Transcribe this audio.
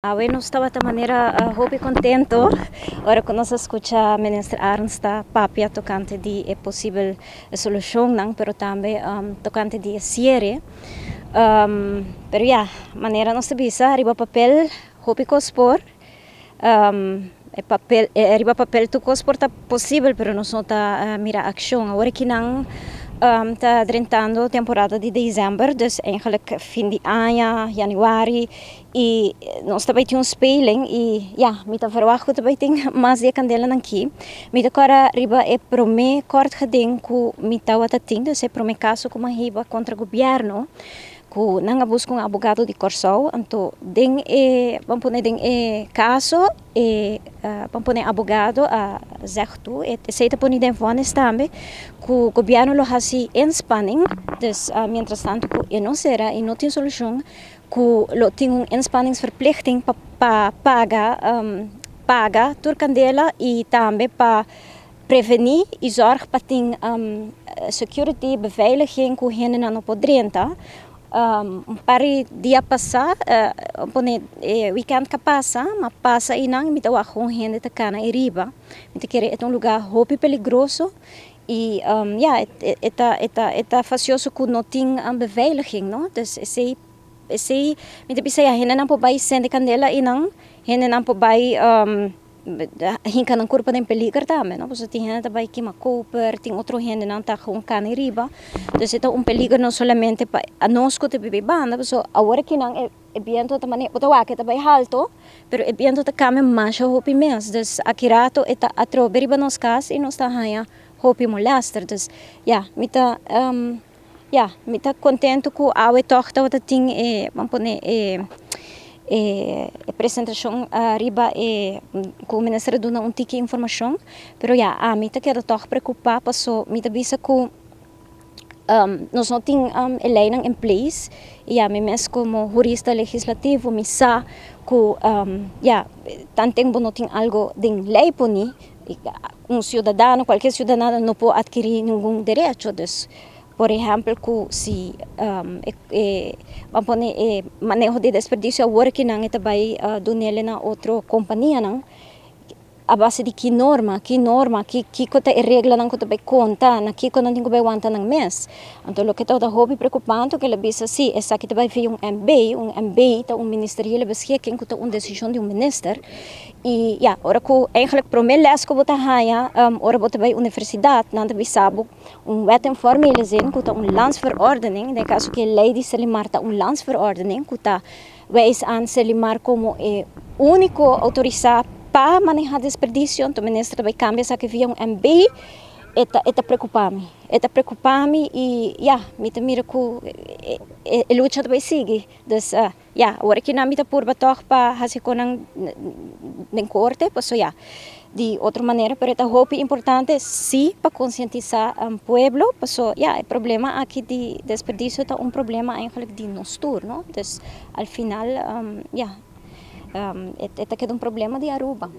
Awe nos tabata manera hopi contento ora cu nos a scucha Minister Arends ta papia tocante di e posibel solucionnan, pero tambe tocante di e ciere. Pero ya, manera nos ta bisa, riba papel hopi cos por. E papel, riba papel tur cos por ta posibel, pero nos no ta mira accion. Awor aki nan ta drentando temporada di december, dus eigenlijk fin di aña, januari, y nos ta bay tin un speling y ja, mi ta verwacht cu ta bay tin mas di e candelanan aki. Mi ta cora riba e prome kort geding cu mi tawata tin, dus e prome caso cu mi a hiba contra gobierno, cu nan a busca un abogado di Corsou. Anto den e, ban pone, den e caso, e ban pone, abogado a zegt toe, esey ta poni den vonnis tambe, cu gobierno lo haci inspanning, dus mientras tanto cu e no cera y no tin solucion, cu lo tin un inspanningsverplichting pa paga tur candela y tambe pa preveni y zorg pa tin security, beveiliging, cu hendenan no por drenta. Un par di dia pasa, pone weekend cu pasa, m'a pasa eynan, mi ta wak un hende ta cana riba. Mi ta kere e un lugar hopi peligroso y ja, e ta fastioso cu no tin beveiliging, no? Dus esey mi ta bisa, ja, hendenan por bay sende candela eynan, hendenan por bay hinca nan curpa den peliger tambe, no? Pasobra tin hende ta bay kima koper, tin otro hendenan ta gewoon cana riba. Dus e ta un peliger no solamente pa nos cu ta biba banda, pasobra awor aki nan e biento ta mane, bo ta wak e ta bay halto, pero e biento ta cambia masha hopi mes. Dus aki rato e ta atrobe riba nos cas y nos ta haya hopi molester. Dus ja, mi ta contento cu awe toch tabata tin e, ban pone, e presentacion riba e cu minister a duna un tiki informacion, pero ja, ami ta keda toch preocupa, paso mi ta bisa cu nos no tin e leynan in place y ja, mi mes como jurista legislativo mi sa cu ja, tanten bo no tin algo den ley poni, un ciudadano, cualkier ciudadano no por adkiri ningun derecho. Dus por ehempel, cu si ban pone, e maneho di desperdicio awor cu nan ta bay dunele na otro companianan, a base di ki norma, kico ta e reglanan cu ta bay conta, na kico nan tin cu bay wanta nan mes? Anto loke ta hopi preocupante cu el a bisa si, esaki ta bay via un MB, un MB ta un ministeriële beschikking, cu ta un decision di un minister. Y ja, ora cu eigenlijk prome les cu bo ta haya, ora bo ta bay universidad, nan ta bisa bo un wet in formele zin, cu ta un landsverordening, den caso cu e ley di Serlimar ta un landsverordening, cu ta wijs aan Serlimar como e unico autorisa pa maneha desperdicio, anto minister bay cambia esaki via un MB, e ta preocupa mi. E ta preocupa mi y ja, mi ta mira cu e lucha ta bay sigui. Dus ja, awor cu nan mi ta purba toch pa haci cu nan den corte, paso ja, di otro manera, pero ta hopi importante si pa concientisa un pueblo, paso ja, e problema aki di desperdicio ta un problema eigenlijk di nos tur, no? Dus al final, ja, e ta keda un problema di Aruba.